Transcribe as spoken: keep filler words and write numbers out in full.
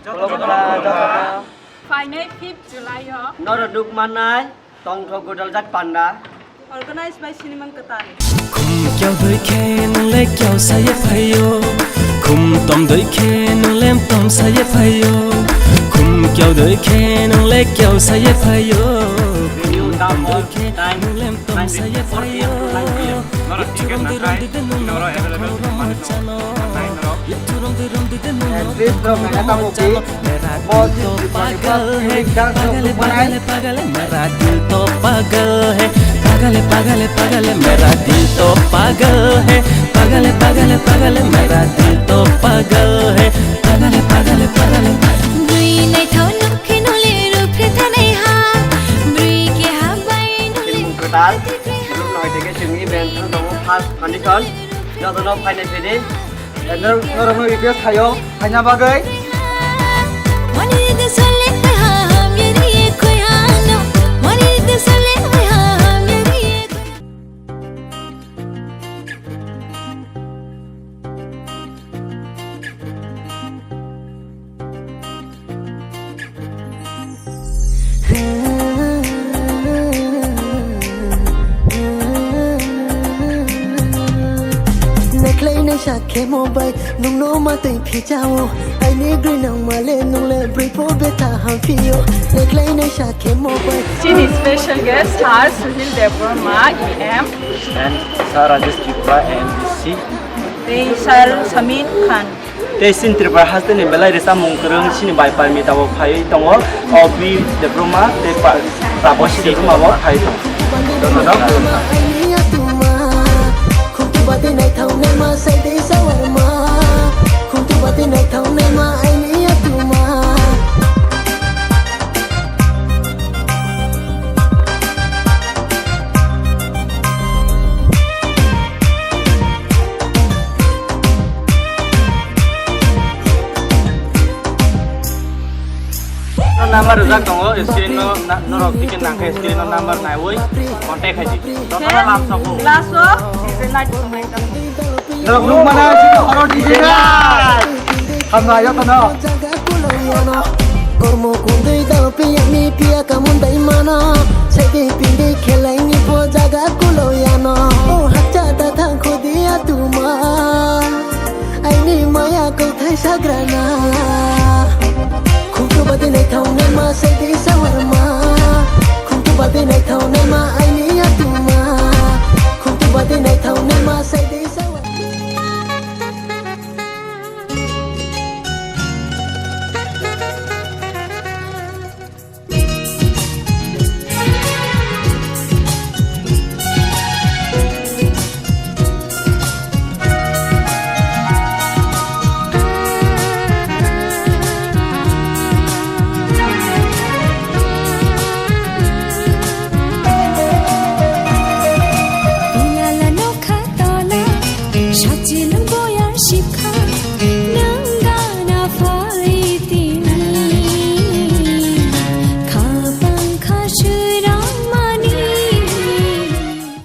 Khulumkha jotono. Phainai fifth July o. Norok nukmannai tongthok gwdaljak panda. Organized by Siniman Kwtal. Khum kyao doi khe nung le kyao sa ye phaio. Khum tom doi khe nung le tom sa ye phaio. Khum kyao doi khe nung le kyao sa ye phaio. Khum tom doi khe nung le tom sa ye phaio. Churong de rong de de nung no khoro ma chano. Entry from Netamopi. Mera dil to pagal hai, pagal hai, pagal hai, mera dil to pagal hai, pagal hai, pagal hai, pagal hai, mera dil to pagal hai, pagal hai, pagal hai, pagal hai, mera dil to pagal hai, pagal hai, pagal hai, pagal hai. Bwrwi naithok nukhe nole rupre thanai ha, bwrwi keha bai nole. Kwtal, group no hai teke chwng event no tongo first condition, jotono phainai phidi. Norokno request khaio, phaina bagwi. Naikhlainai sa khe mo bai, nungno ma twi phichao. Aini gwi nangma le, nung le bwrwi po betha ham phio. Naikhlainai sa khe mo bai. Chini special guest, Sir Suhil Debbarma, E M. And Sir Rajesh Tripura, A M D C. Tei Sir Samin Khan. Tei chini Tripura hasteni belai rwchapmung kwrwng chini bai parmita bo phaiwi tongo, O P Debbarma tei pa-, Taposi Debbarma bo phaiwi tongo. Jotono khulumkha. No number rijak tongo, screen no na-, norok tike nangkhe screen no number naiwi contact khaidi. Jotono last o. Last o, D J night tongnai tamo. Norok nukmana, oro D J night. Hamna jotono. Jaga kulo yano. Kormo kundui dal piya mi piya kamun dai mano. Sedi pindi khelaini po jaga kulo yano. O hacha da thang khudi atuma. Aini maya kwthai sagrana. Khumtu badi naithok naima sedi sawarma. Khumtu badi naithok naima.